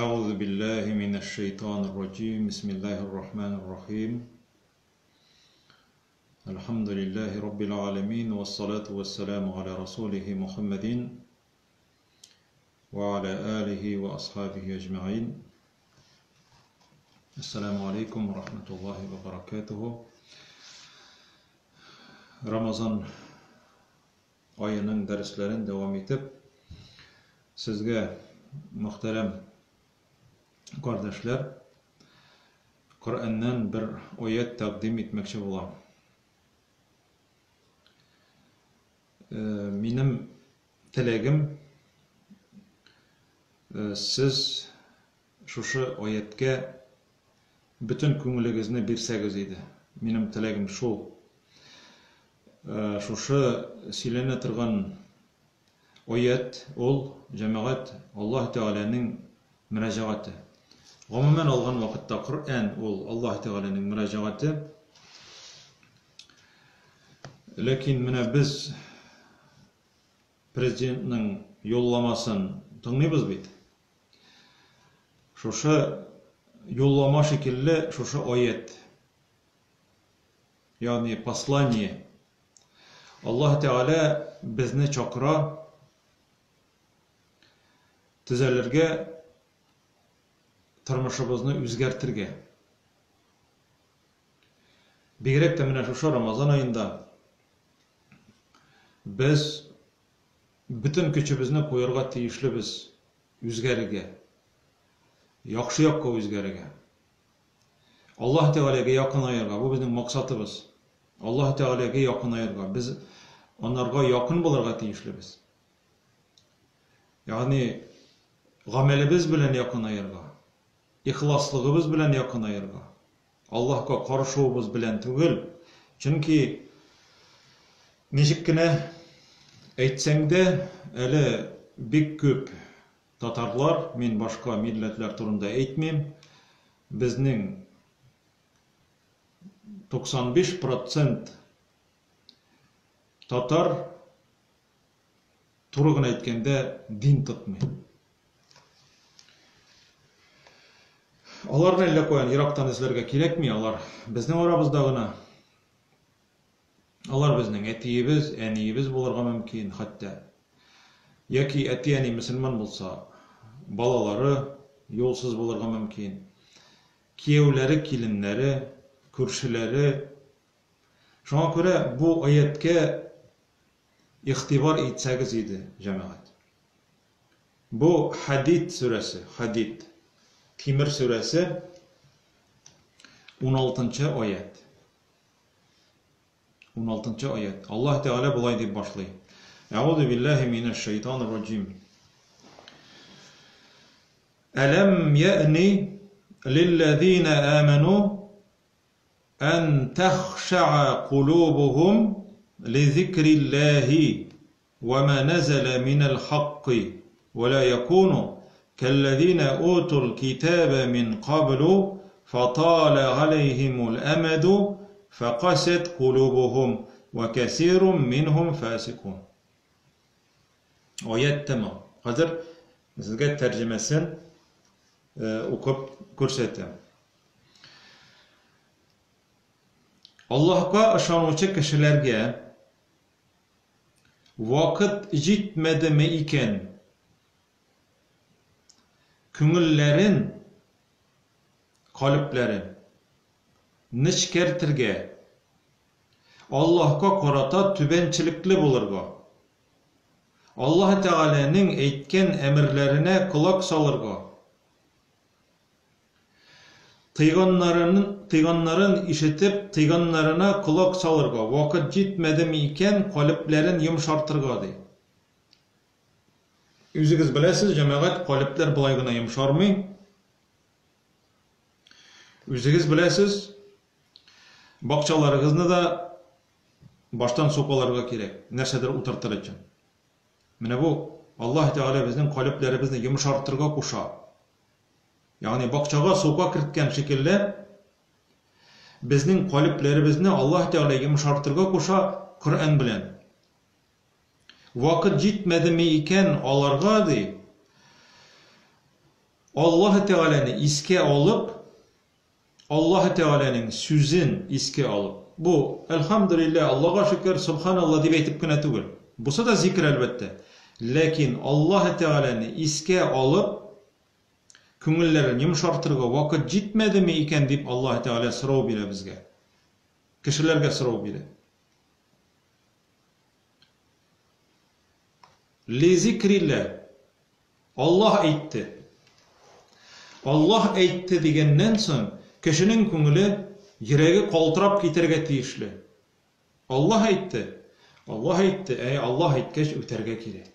Әгъузу биллаһи минәш шәйтанир раҗим. Бисмиллаһир рахманир рахим. Әлхәмдүлиллаһи раббил аламин вассалату вассаламу аля расулихи Мухаммадин ва аля алихи ва асхабихи әҗмәгыйн. Ассаламу алейкум ва рахматуллаһи ва баракатуху. Рамазан аеның дәресләрен дәвам итеп, сезгә, мөхтәрәм кардәшләр, Коръәннән бер аять тәкъдим итмәкче булам. Минем теләгем, сез шушы аятькә бөтен күңелегезне бирсәгез иде. Минем теләгем шул. Шушы сөйләнә торган аять ул, җәмәгать, Аллаһ Тәгаләнең мөрәҗәгате. Гомумән алган вакытта Коръән ул Аллаһ Тәгаләнең мөрәҗәгате. Ләкин менә без президентның юлламасын тыңлыйбыз бит. Шушы юллама шикелле шушы аять, ягъни послание. Аллаһ Тәгалә безне чакыра төзәлергә, тормышыбызны үзгәртергә. Бигрәк тә менә шушы Рамазан аенда без бөтен көчебезне куярга тиешлебез үзгәрергә. Яхшы якка үзгәрергә. Аллаһ Тәгаләгә якынаерга, бу безнең максатыбыз. Аллаһ Тәгаләгә якынаерга. Без анарга якын булырга тиешлебез. Ягъни гамәлебез белән якынаерга, ихласлыгыбыз белән якынаерга. Аллаһка карышуыбыз белән түгел, чөнки ничек кенә әйтсәң дә, әле бик күп татарлар, мин башка милләтләр турында әйтмим, безнең 95 процент татар, туры гына әйткәндә, дин тотмый. Аларны әллә каян ерактан эзләргә кирәкми, алар безнең арабызда гына. Алар безнең әтиебез, әниебез булырга мөмкин, хәтта. Яки әти-әни мөселман булса, балалары юлсыз булырга мөмкин. Кияүләре, киленнәре, күршеләре. Шуңа күрә бу аятькә игътибар итсәгез иде, җәмәгать. Бу Хәдид сүрәсе, Хәдид, Тимер сүрәсе, уналтынчы аять. Уналтынчы аять. Аллаһ Тәгалә болай дип башлый. Әгъузу биллаһи минәш шайтанир раҗим. Әләм я'ни лилләзина аману ан тахша'a кулубухум ли зикриллаһи وما نزل من الحق ولا يكونوا كالذين أوتوا الكتاب من قبل فطال عليهم الأمد فقست قلوبهم وكثير منهم فاسقون. Аять тәмам. Хәзер сезгә тәрҗемәсен укып күрсәтәм. Аллаһка ышанучы кешеләргә Вакыт җитмәдеме икән? Күңелләрен, калебләрен нечкәртергә, Аллаһка карата түбәнчелекле булырга, Аллаһ Тәгаләнең әйткән әмерләренә колак салырга, Тыйганнарын, тыйганнарын ишетеп, тыйганнарына колак салырга, вакыт җитмәдеме икән, калебләрен йомшартырга, ди. Үзегез беләсез, җәмәгать, калебләр болай гына йомшармый. Үзегез беләсез, бакчаларыгызны да баштан сукаларга кирәк, нәрсәдер утыртыр өчен. Менә бу Аллаһ Тәгалә безнең калебләребезне йомшартырга куша. Ягъни бакчага сука керткән шикелле, безнең калебләребезне Аллаһ Тәгалә йомшартырга куша Коръән белән. Вакыт җитмәдеме икән аларга, ди, Аллаһы Тәгаләне искә алып, Аллаһы Тәгаләнең сүзен искә алып, бу, әлхәмдүлилләһ, Аллага шөкер, сөбханалла дип әйтеп кенә түгел. Бусы да зикер, әлбәттә. Ләкин Аллаһы Тәгаләне искә алып, күңелләрен йомшартырга вакыт җитмәдеме икән дип Аллаһы Тәгалә сорау бирә безгә. Кешеләргә сорау бирә. Ли зикрилла. Аллаһ әйтте. Аллаһ әйтте дигәннән соң, кешенең күңеле, йөрәге калтырап китәргә тиешле. Аллаһ әйтте. Аллаһ әйтте, әй, Аллаһ әйткәч, үтәргә кирәк.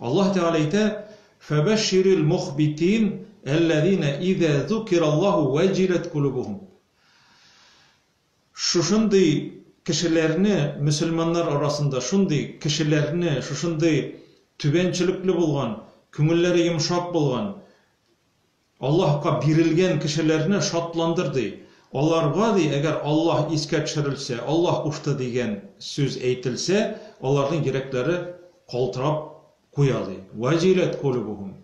Аллаһ Тәгалә әйтә, Фәбәшширил мухбитин әлләзина иза зукираллаһу вәҗиләт кулубухум. Шушындый кешеләрне, мөселманнар арасында шундый кешеләрне, шушындый түбәнчелекле булган, күңелләре йомшак булган, Аллаһка бирелгән кешеләрне шатландыр, ди. Аларга, ди, әгәр Аллаһ искә төшерелсә, Аллаһ кушты дигән сүз әйтелсә, аларның йөрәкләре калтырап куя, ди. Вәҗиләт кулубухум.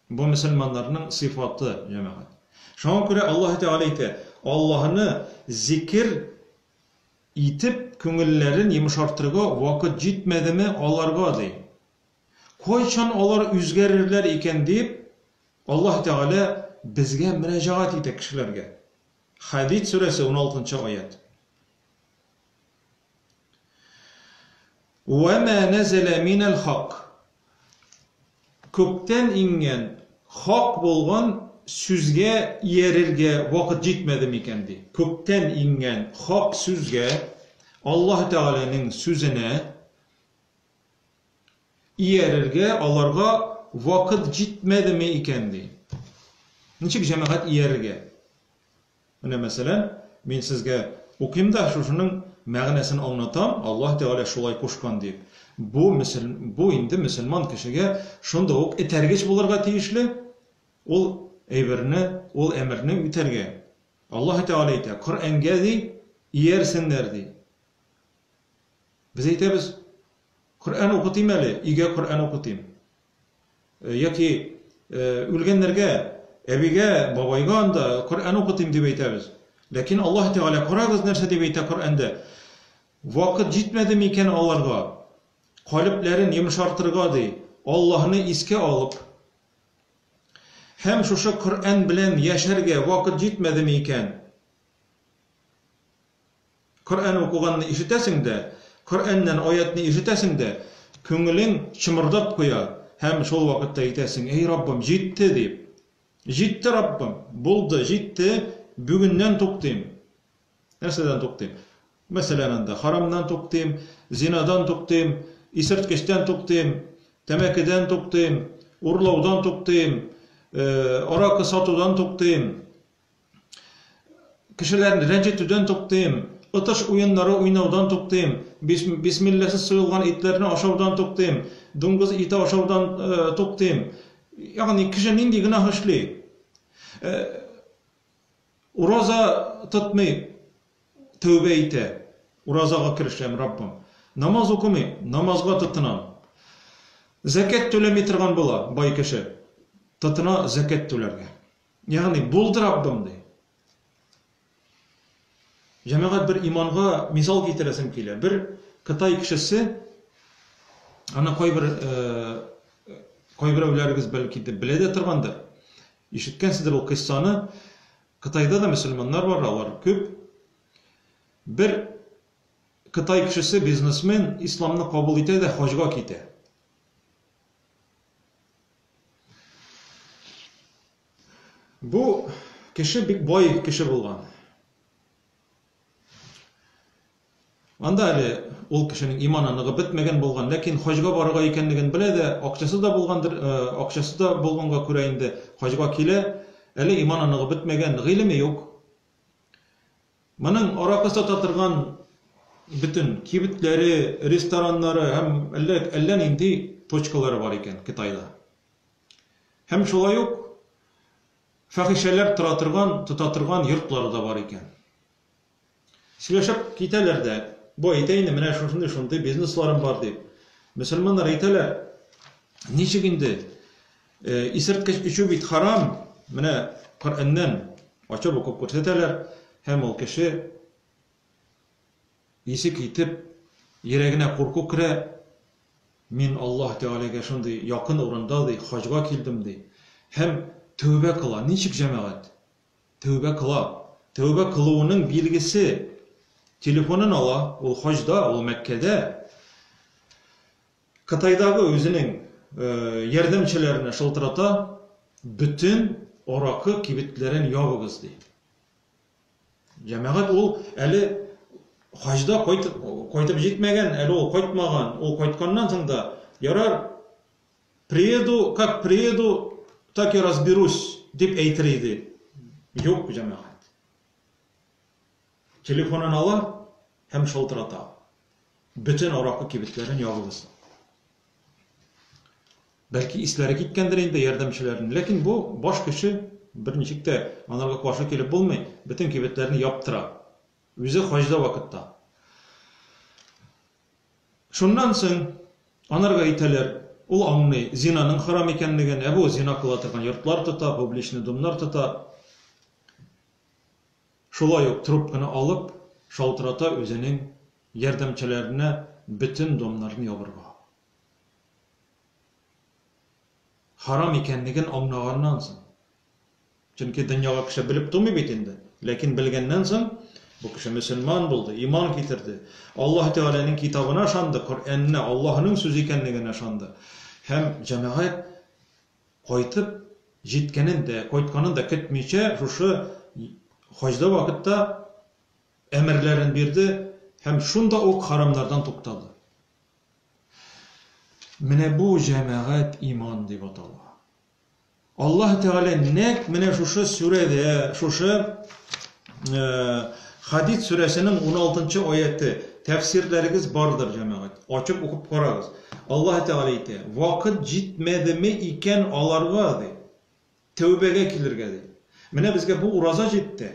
Бу мөселманнарның сыйфаты, җәмәгать. Шуңа күрә Аллаһ Тәгалә әйтә, Аллаһны зикер итеп күңелләрен йомшартырга вакыт җитмәдеме аларга, ди. Кайчан алар үзгәрерләр икән дип, Аллаһ Тәгалә безгә мөрәҗәгать итә кешеләргә. Хәдид сүрәсе 16 нчы аять. Вә мә нәзәлә минәл хак. Күктән иңгән хак булган сүзгә иярергә вакыт җитмәде микән, ди. Күктән иңгән хак сүзгә, Аллаһ Тәгаләнең сүзенә иярергә аларга вакыт җитмәдеме икән, ди. Ничек, җәмәгать, иярергә? Менә, мәсәлән, мин сезгә укыйм да шушының мәгънәсен аңлатам, Аллаһ Тәгалә шулай кушкан дип. Бу мөсел, бу инде мөселман кешегә шунда ук этәргеч булырга тиешле, ул әйберне, ул әмерне үтәргә. Аллаһ Тәгалә әйтә, Коръәнгә ди, иярсеннәр ди. Без әйтәбез, Коръән укытыйм әле, өйгә Коръән укытыйм. Яки үлгәннәргә, әбигә, бабайга анда Коръән укытыйм дип әйтәбез. Ләкин Аллаһ Тәгалә карагыз нәрсә дип әйтә Коръәндә. Вакыт җитмәде микән аларга? Калебләрен йомшартырга ди, Аллаһны искә алып. Һәм шушы Коръән белән яшәргә вакыт җитмәдеме икән? Коръән укыганны ишетәсең дә, Коръәннән аятьне ишетәсең дә, күңелең чымырдап куя һәм шул вакытта әйтәсең, Әй Раббым, җитте, дип. Җитте, Раббым, булды, җитте, бүгеннән туктыйм. Нәрсәдән туктыйм? Мәсәлән, анда харамнан туктыйм, зинадан туктыйм, исерткечтән туктыйм, тәмәкедән туктыйм, урлаудан туктыйм, аракы сатудан туктыйм. Кешеләрне рәнҗетүдән туктыйм, отыш уеннары уйнаудан туктыйм, бисмилләсез суелган итләрне ашаудан туктыйм, дуңгыз ите ашаудан туктыйм. Ягъни кеше нинди гөнаһ эшли? Ураза тотмый, тәүбә итә. Уразага керешәм, Раббым. Намаз укымый, намазга тотынам. Зәкят түләми торган була бай кеше. Тотына зәкят түләргә. Ягъни, булды Раббым, ди. Җәмәгать бер иманга мисал китерәсем килә. Бер Кытай кешесе, аны кайбер э, кайберәүләрегез бәлки дә белә дә торгандыр. Ишеткәнсездер ул кыйссаны. Кытайда да мөселманнар бар, алар күп. Бер Кытай кешесе, бизнесмен, исламны кабул итә дә хаҗга китә. Бу кеше бик бай кеше булган. Анда әле ул кешенең иманы ныгып бетмәгән булган, ләкин хаҗга барырга икәнлеген белә дә, акчасы да булгандыр, э, акчасы да булганга күрә инде хаҗга килә, әле иманы ныгып бетмәгән, гыйлеме юк. Моның аракы сата торган бөтен кибетләре, рестораннары һәм әллә, әллә нинди точкалары бар икән Китайда. Һәм шулай ук фәхишәләр тора торган, тота торган йортлары да бар икән. Сөйләшеп китәләр дә, бу әйтә инде, менә шушындый шундый бизнесларым бар дип. Мөселманнар әйтәләр, Ничек инде? Исерткеч эчү бит харам. Менә Коръәннән ачып укып күрсәтәләр һәм ул кеше исе китеп, йөрәгенә курку керә. Мин Аллаһ Тәгаләгә шундый якын урында, ди, хаҗга килдем, ди. Һәм тәүбә кыла. Ничек, җәмәгать? Тәүбә кыла. Тәүбә кылуының билгесе, телефонын ала, ул хаҗда, ул Мәккәдә. Кытайдагы үзенең ярдәмчеләренә шылтырата, бөтен аракы кибетләрен ябыгыз, ди. Җәмәгать ул әле хаҗда кайтып, кайтып җитмәгән, әле ул кайтмаган. Ул кайтканнан соң да, ярар, приеду, как приеду, так и разберусь, дип әйтер иде. Юк, җәмәгать. Телефонын ала һәм шалтырата. Бөтен аракы кибетләрен ябыгыз. Бәлки исләре киткәндер инде ярдәмчеләрнең. Ләкин бу баш кеше берничек тә анарга каршы килеп булмый, бөтен кибетләрне яптыра. Үзе хаҗда вакытта. Шуннан соң анарга әйтәләр, ул аңлый зинаның харам икәнлеген, ә бу зина кыла торган йортлар тота, публичный домнар тота. Шулай ук трубканы алып, шалтырата үзенең ярдәмчеләренә бөтен домнарны ябырга. Харам икәнлеген аңлаганнан соң. Чөнки дөньяга кеше белеп тумый бит инде. Ләкин белгәннән соң, бу кеше мөселман булды, иман китерде. Аллаһ Тәгаләнең китабына ышанды, Коръәненә, Аллаһының сүзе икәнлегенә ышанды. Һәм җәмәгать кайтып җиткәнен дә, кайтканын да көтмичә, шушы хаҗда вакытта әмерләрен бирде һәм шунда ук харамнардан туктады. Менә бу җәмәгать иман дип атала. Аллаһ Тәгалә нәкъ менә шушы сүрәдә, шушы Хадид сүрәсенең 16 аяте, тәфсирләрегез бардыр, җәмәгать. Ачып укып карагыз. Аллаһ Тәгалә әйтә, вакыт җитмәдеме икән аларга, ди. Тәүбәгә килергә, ди. Менә безгә бу ураза җитте.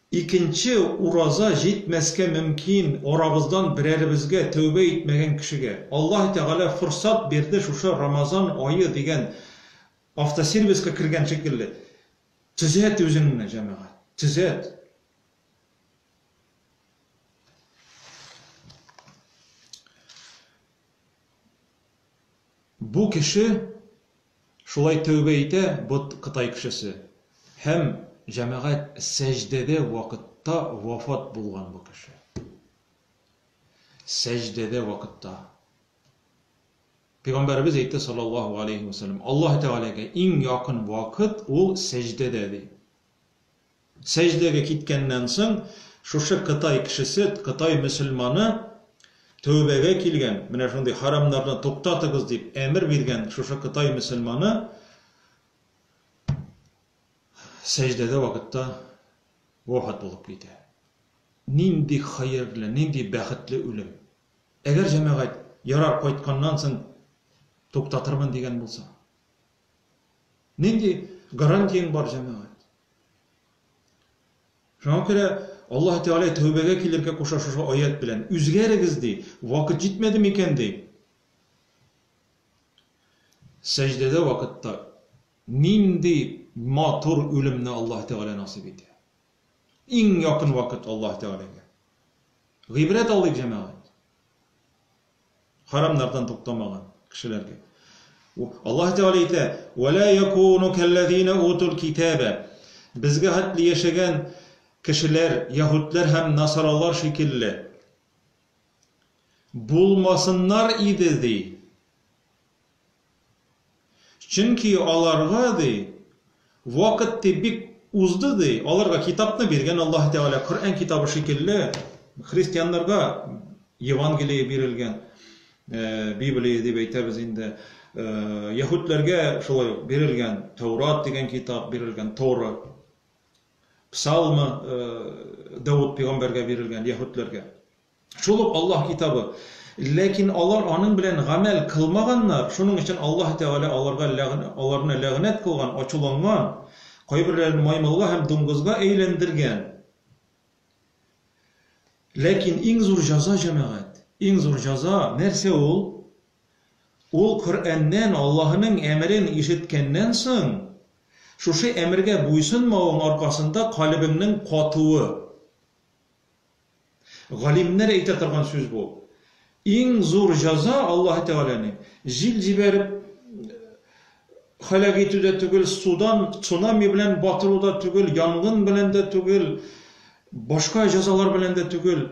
Икенче ураза җитмәскә мөмкин арабыздан берәребезгә, тәүбә итмәгән кешегә. Аллаһ Тәгалә форсат бирде шушы Рамазан ае дигән автосервиска кергән шикелле. Төзәт үзеңне, җәмәгать, төзәт. Бу кеше шулай тәүбә итә, бу Кытай кешесе. Һәм, җәмәгать, сәҗдәдә вакытта вафат булган бу кеше. Сәҗдәдә вакытта. Пәйгамбәребез әйтте, саллаллаһу алейһи ва сәлләм, Аллаһ Тәгаләгә иң якын вакыт ул сәҗдәдә, ди. Сәҗдәгә киткәннән соң, шушы Кытай кешесе, Кытай мөселманы тәүбәгә килгән, менә шундый харамнарны туктатыгыз дип әмер биргән шушы Кытай мөселманы сәҗдәдә вакытта вафат булып китә. Нинди хәерле, нинди бәхетле үлем. Әгәр җәмәгать ярар кайтканнан соң туктатырмын дигән булса. Нинди гарантияң бар, җәмәгать? Шуңа күрә Аллаһ Тәгалә тәүбәгә килергә куша шушы аят белән. Үзгәрегез ди, вакыт җитмәде микән ди. Сәҗдәдә вакытта нинди матур үлемне Аллаһ Тәгалә насыйп итә. Иң якын вакыт Аллаһ Тәгаләгә. Гыйбрәт алыйк, җәмәгать. Харамнардан туктамаган кешеләргә. Аллаһ Тәгалә әйтә: "Ва ла якуну каллазина утул китаба". Безгә хәтле яшәгән кешеләр, яһүдләр һәм насаралар шикелле булмасыннар иде, ди. Чөнки аларга, ди, вакыт, ди, бик узды, ди, аларга китапны биргән Аллаһ Тәгалә, Коръән китабы шикелле, христианнарга Евангелие бирелгән, Библия дип әйтәбез инде, яһүдләргә шулай ук бирелгән Тәурат дигән китап бирелгән, Тора, Псалмы Давыт пәйгамбәргә бирелгән, яһүдләргә. Шул ук Аллаһ китабы. Ләкин алар аның белән гамәл кылмаганнар, шуның өчен Аллаһ Тәгалә аларга аларны ләгънәт кылган, ачуланган, кайберләрен маймылга һәм дуңгызга әйләндергән. Ләкин иң зур җәза, җәмәгать, иң зур җәза нәрсә ул? Ул Коръәннән Аллаһының әмерен ишеткәннән соң, шушы әмергә буйсынмавың аркасында калебеңнең катуы. Галимнәр әйтә торган сүз бу. Иң зур җәза Аллаһы Тәгаләнең җил җибәреп һәлак итү дә түгел, судан цунами белән батыру да түгел, янгын белән дә түгел, башка җәзалар белән дә түгел.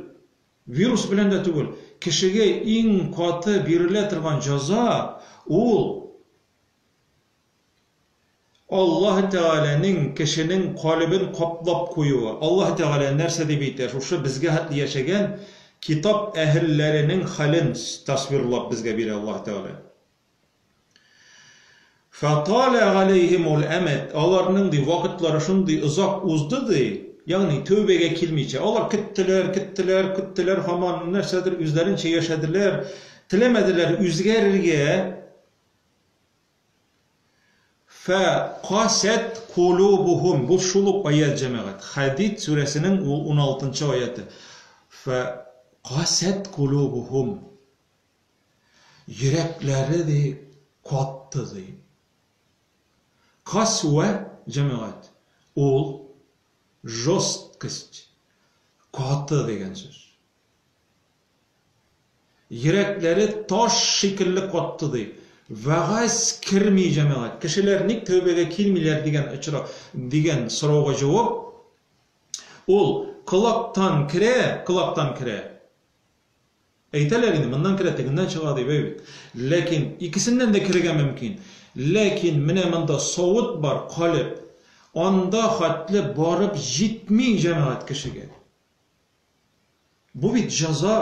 Вирус белән дә түгел. Кешегә иң каты бирелә торган җәза ул Аллаһ Тәгаләнең кешенең калебен каплап куюы. Аллаһ Тәгалә нәрсә дип әйтә? Шушы безгә хәтле яшәгән китап әһелләренең хәлен тасвирлап безгә бирә Аллаһ Тәгалә. Фаталя галәйһимул әмәд, аларның, ди, вакытлары шундый озак узды, ди, ягъни тәүбәгә килмичә. Алар көттеләр, көттеләр, көттеләр, һаман нәрсәдер үзләренчә яшәделәр, теләмәделәр үзгәрергә. Фә касәт кулубухум. Бу шул ук аять, җәмәгать. Хәдид сүрәсенең ул 16 аяты. Фә касәт кулубухум. Йөрәкләре, ди, катты, ди. Касвә, җәмәгать, ул жесткость, каты дигән сүз. Йөрәкләре таш шикелле катты, ди. Вәгазь керми, җәмәгать. Кешеләр ник тәүбәгә килмиләр дигән очра дигән сорауга җавап, ул колактан керә, колактан керә. Әйтәләр инде, моннан керә, тегеннән чыга дип, әй бит. Ләкин икесеннән дә керергә мөмкин. Ләкин менә монда савыт бар, калеб. Анда хәтле барып җитми җәмәгать кешегә. Бу бит җәза.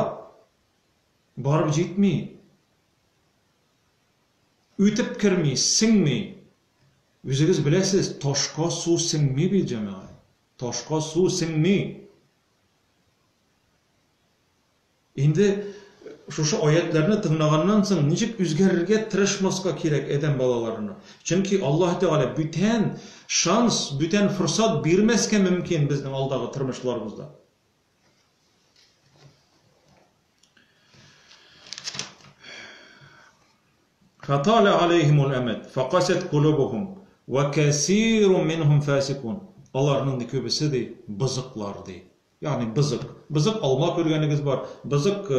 Барып җитми. Үтеп керми, сеңми. Үзегез беләсез, ташка су сеңми бит, җәмәгать. Ташка су сеңми. Инде шушы аятларны тыңлаганнан соң ничек үзгәрергә тырышмаска кирәк адәм балаларына? Чөнки Аллаһ Тәгалә бүтән шанс, бүтән форсат бирмәскә мөмкин безнең алдагы тормышларыбызда. Фаталя алейхимул әмәд, факасат кулубухум, ва кәсирун минхум фасикун. Аларның ди күбесе ди бозыклар ди. Ягъни бозык. Бозык алма күргәнегез бар, бозык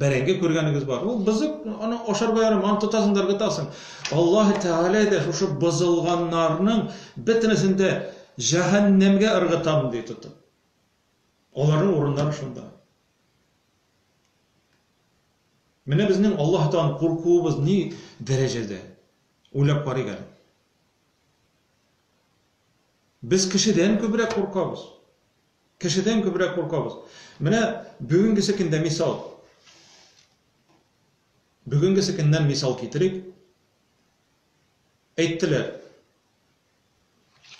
бәрәңге күргәнегез бар. Ул бозык, аны ашарга ярамый, аны тотасың да ыргытасың. Аллаһ Тәгалә дә шушы бозылганнарның бөтенесен дә җәһәннәмгә ыргытам ди тотып. Аларның урыннары шунда. Менә безнең Аллаһтан куркуыбыз ни дәрәҗәдә? Уйлап карыйк әле. Без кешедән күбрәк куркабыз. Кешедән күбрәк куркабыз. Менә бүгенгесе көндә мисал. Бүгенгесе көннән мисал китерик. Әйттеләр.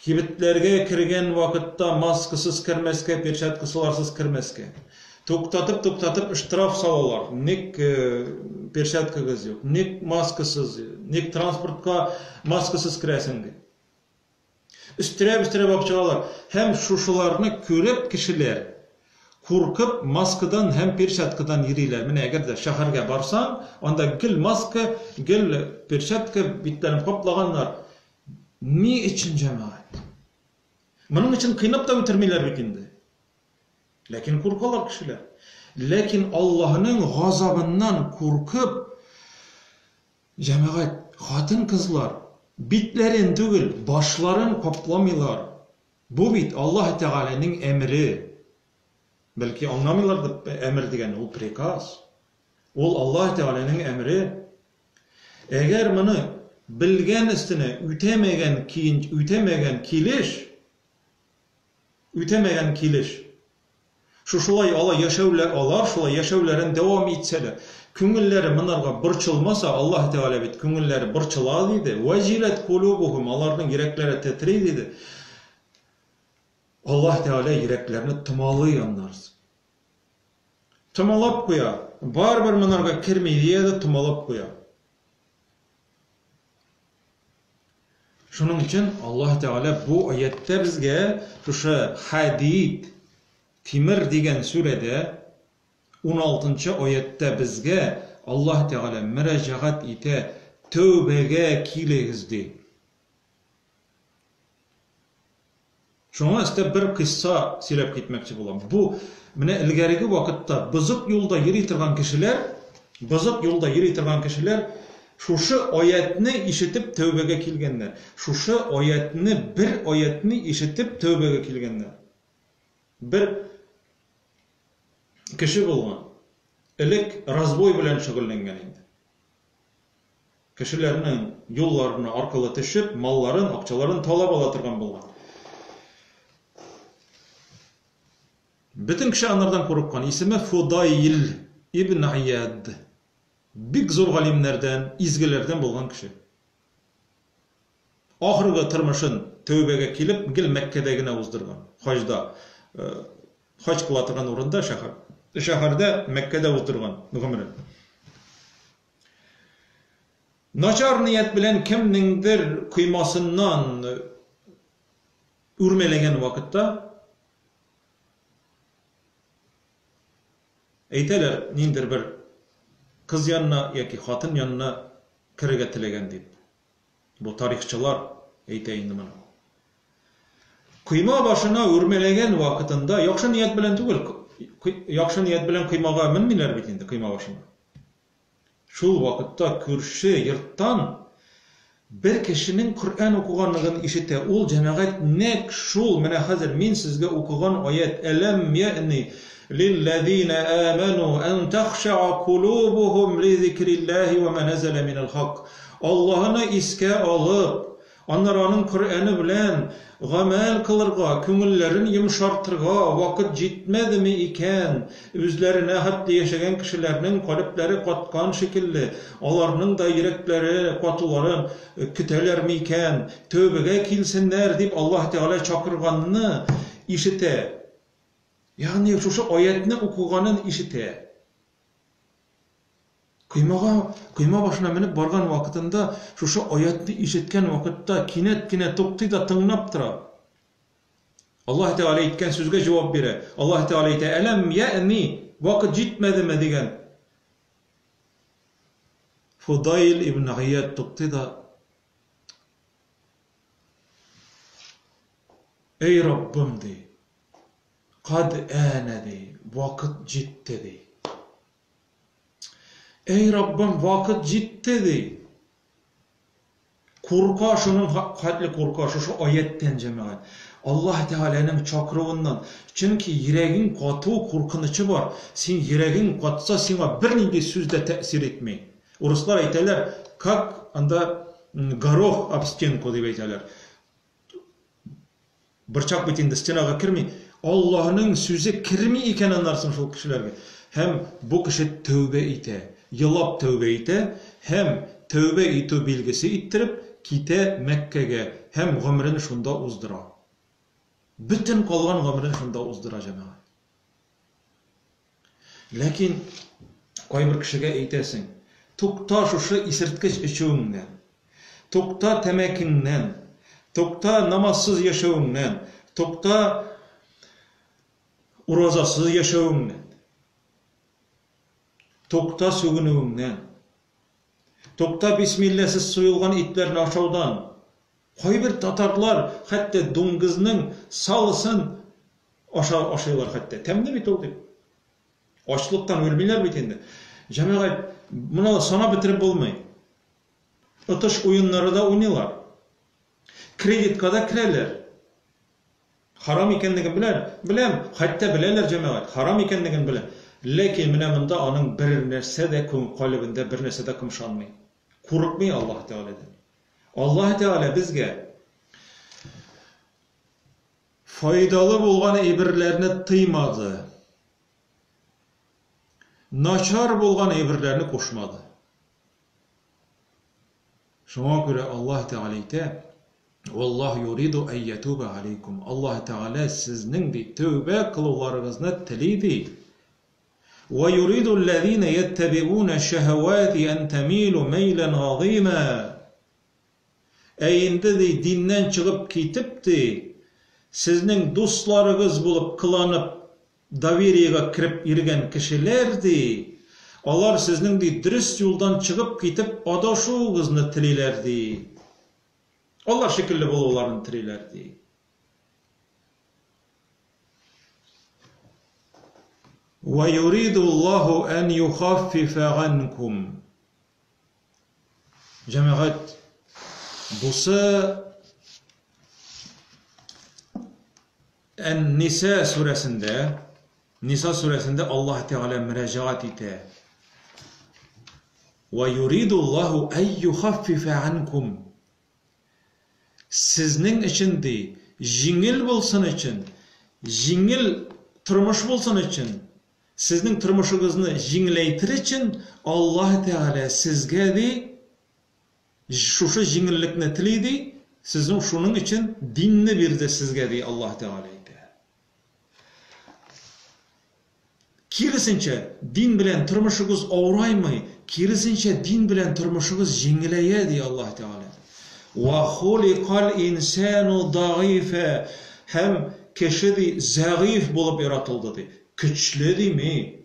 Кибетләргә кергән вакытта маскасыз кермәскә, перчаткасыларсыз кермәскә. Туктатып-туктатып штраф салалар. Ник э, перчаткагыз юк, ник маскасыз, ник транспортка маскасыз керәсең дип. Өстерәп-өстерәп алып чыгалар. Һәм шушыларны күреп кешеләр куркып маскадан һәм перчаткадан йөриләр. Менә әгәр дә шәһәргә барсаң, анда гел маска, гел перчатка, битләрен каплаганнар. Ни өчен, җәмәгать? Моның өчен кыйнап та үтермиләр бит инде. Ләкин куркалар кешеләр. Ләкин Аллаһның газабыннан куркып, Җәмәгать, хатын-кызлар битләрен түгел, башларын капламыйлар. Бу бит Аллаһ Тәгаләнең әмере. Бәлки аңламыйлардыр, әмер дигән ул приказ. Ул Аллаһ Тәгаләнең әмере. Әгәр моны белгән өстенә үтәмәгән киен, үтәмәгән килеш, үтәмәгән килеш, Шушылай алай яшәүлә алар шулай яшәүләрен дәвам итсәләр, күңелләре монарга борчылмаса, Аллаһ Тәгалә бит күңелләре борчыла диде, вәҗиләт кулубухум, аларның йөрәкләре тетри диде. Аллаһ Тәгалә йөрәкләрне томалый аннарсы. Томалап куя. Барыбер монарга керми дия дә томалап куя. Шуның өчен Аллаһ Тәгалә бу аятьтә безгә шушы Хәдид, Тимер дигән сүрәдә 16 нчы аятьтә безгә Аллаһ Тәгалә мөрәҗәгать итә, тәүбәгә килегез, ди. Шуңа өстәп бер кыйсса сөйләп китмәкче булам. Бу менә элгәреге вакытта бозык юлда йөри торган кешеләр, бозык юлда йөри торган кешеләр шушы аятьне ишетеп тәүбәгә килгәннәр. Шушы аятьне, бер аятьне ишетеп тәүбәгә килгәннәр. Бер кеше булган. Элек разбой белән шөгыльләнгән инде. Кешеләрнең юлларына аркылы төшеп, малларын, акчаларын талап ала торган булган. Бөтен кеше анардан курыккан. Исеме Фудайл ибн Ияд. Бик зур галимнәрдән, изгеләрдән булган кеше. Ахыргы тормышын тәүбәгә килеп, гел Мәккәдә генә уздырган. Хаҗда, хаҗ кыла торган урында, шәһәр, шәһәрдә, Мәккәдә уздырган гомерен. Начар ният белән кемнеңдер коймасыннан үрмәләгән вакытта әйтәләр, ниндер бер кыз янына яки хатын янына керергә теләгән дип. Бу тарихчылар әйтә инде моны. Койма башына үрмәләгән вакытында яхшы ният белән түгел, яхшы ният белән коймага менмиләр бит инде койма башына. Шул вакытта күрше йорттан бер кешенең Коръән укыганлыгын ишетә. Ул җәмәгать нәкъ шул менә хәзер мин сезгә укыган аять, Әләм яъни лилләзина аману ан тахшаа кулубухум ли зикриллаһи ва ма назала минал хак. Аллаһыны искә алып, Аннары аның Коръәне белән гамәл кылырга, күңелләрен йомшартырга вакыт җитмәдеме икән? Үзләренә хәтле яшәгән кешеләрнең калебләре каткан шикелле, аларның да йөрәкләре катуларын көтәләрме икән? Тәүбәгә килсеннәр, дип Аллаһ Тәгалә чакырганны ишетә. Ягъни шушы аятьне укыганын ишетә. Коймага, койма башына менеп барган вакытында, шушы аятьне ишеткән вакытта кинәт кенә туктый да тыңлап тора. Аллаһ Тәгалә әйткән сүзгә җавап бирә. Аллаһ Тәгалә әйтә, Әләм яъни, вакыт җитмәдеме дигән. Фудайл ибн Гыяд туктый да, Әй Раббым, ди, кад әнә, ди, вакыт җитте, ди. Әй Раббым, вакыт җитте, ди. Курка, шуның хәтле курка, шушы аяттән, җәмәгать. Аллаһ Тәгаләнең чакыруыннан. Чөнки йөрәгең кату куркынычы бар. Син йөрәгең катса, сиңа бернинди сүз дә тәэсир итми. Урыслар әйтәләр, как анда горох об стенку дип әйтәләр. Борчак бит инде стенага керми. Аллаһының сүзе керми икән аннан соң шул кешеләргә. Һәм бу кеше тәүбә итә. Елап тәүбә итә һәм тәүбә итү билгесе иттереп китә Мәккәгә һәм гомерен шунда уздыра. Бөтен калган гомерен шунда уздыра, җәмәгать. Ләкин кайбер кешегә әйтәсең, тукта шушы исерткеч эчүеңнән, тукта тәмәкеңнән, тукта намазсыз яшәвеңнән, тукта уразасыз яшәвеңнән, тукта сүгенүеңнән, тукта бисмилләсез суелган итләрне ашаудан. Кайбер татарлар хәтта дуңгызның салосын Аша, ашыйлар хәтта. Тәмле бит ул дип. Ачлыктан үлмиләр бит инде. Җәмәгать, моны да санап бетереп булмый. Отыш уеннары да уйныйлар. Кредитка да керәләр. Харам икәнлеген беләм, беләм, хәтта беләләр җәмәгать, харам икәнлеген белә. Ләкин менә монда аның бер нәрсә дә калебендә бер нәрсә дә кымшанмый. Курыкмый Аллаһ Тәгаләдән. Аллаһ Тәгалә безгә Файдалы булган әйберләрне тыймады. Начар булган әйберләрне кушмады. Шуңа күрә Аллаһ Тәгалә әйтә, Валлаһу юриду ай ятуба алейкум. Аллаһ Тәгалә сезнең ди тәүбә кылуларыгызны тели ди. Ва юриду аллазина яттабиуна шаһавати ан тамилу мейлан газима. Ә инде, ди, диннән чыгып китеп, ди, сезнең дусларыгыз булып кыланып, довериегә кереп йөргән кешеләр, ди, Алар сезнең, ди, дөрес юлдан чыгып китеп адашуыгызны телиләр, ди. Алар шикелле булуларын телиләр, ди. Ва юриду Аллаһу ан юхаффифа анкум. Җәмәгать, бусы Ән-Ниса сүрәсендә, Ниса сүрәсендә Аллаһ Тәгалә мөрәҗәгать итә. Ва юриду Аллаһу ай юхаффифа анкум. Сезнең өчен ди, җиңел булсын өчен, җиңел тормыш булсын өчен, сезнең тормышыгызны җиңеләйтер өчен Аллаһ Тәгалә сезгә ди, шушы җиңеллекне тели ди, сезнең шуның өчен динне бирде сезгә ди Аллаһ Тәгалә әйтә. Киресенчә, дин белән тормышыгыз авыраймый, киресенчә, дин белән тормышыгыз җиңеләя, ди Аллаһ Тәгалә. Ва хуликал инсану даифа, һәм кеше, ди, зәгыйфь булып яратылды, ди. Көчле дими.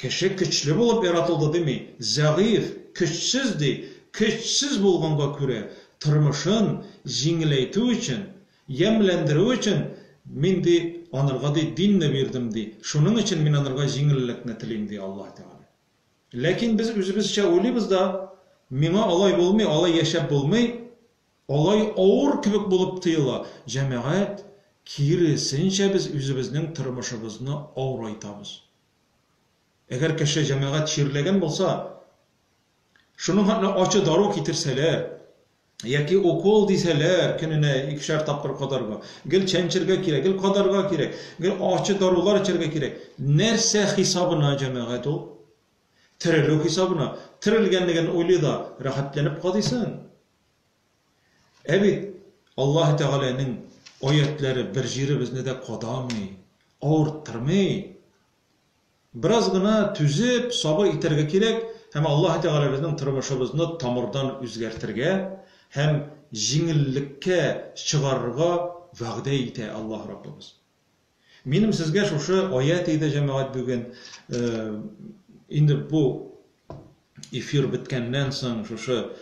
Кеше көчле булып яратылды дими, зәгыйфь, көчсез, ди. Көчсез булганга күрә, тормышын җиңеләйтү өчен, ямьләндерү өчен мин, ди, анырга, ди, динне бирдем, ди. Шуның өчен мин анырга җиңеллекне телим, ди Аллаһ Тәгалә. Ләкин без үзебезчә уйлыйбыз да, миңа алай булмый, алай яшәп булмый, алай авыр кебек булып тоела. Җәмәгать, киресенчә без үзебезнең тормышыбызны авырайтабыз. Әгәр кеше, җәмәгать, чирләгән булса, шуның хәтле ачы дару китерсәләр, яки укол дисәләр, көненә икешәр тапкыр кадарга, гел чәнчергә кирәк, гел кадарга кирәк, гел ачы дарулар эчәргә кирәк. Нәрсә хисабына, җәмәгать, ул? Терелү хисабына. Терелгәнлеген уйлый да, рәхәтләнеп кадыйсың. Ә бит Аллаһ Тәгаләнең аятьләре бер җиребезне дә кадамый, авырттырмый. Бераз гына түзеп, сабыр итәргә кирәк һәм Аллаһ Тәгалә безнең тормышыбызны тамырдан үзгәртергә һәм җиңеллеккә чыгарырга вәгъдә итә Аллаһ Раббыбыз. Минем сезгә шушы аять иде, җәмәгать, бүген. Инде бу эфир беткәннән соң, шушы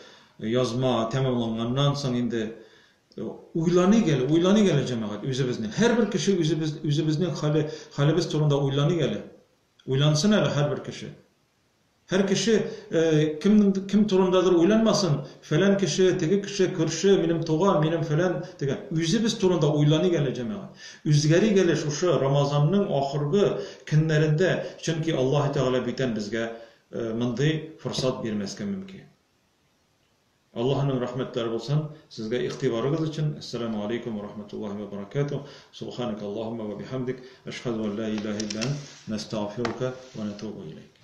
язма тәмамланганнан соң инде уйланыйк әле, уйланыйк әле, җәмәгать, үзебезнең. Һәрбер кеше үзебез, үзебезнең хәле, хәлебез турында уйланыйк әле. Уйлансын әле һәрбер кеше. Һәр кеше кемнең кем турындадыр уйланмасын, фәлән кеше, теге кеше, күрше, минем туган, минем фәлән дигән. Үзебез турында уйланыйк әле, җәмәгать. Үзгәрик әле шушы Рамазанның ахыргы көннәрендә, чөнки Аллаһы Тәгалә бүтән безгә мондый форсат бирмәскә мөмкин. Аллаһының рәхмәтләре булсын сезгә игътибарыгыз өчен. Әссәламү алейкум ва рахматуллаһи ва баракатуһ. Субханакаллаһумма ва бихамдик, әшһәдү ан ла илаһа илля ант, нәстәгъфирука ва натубу иләйк.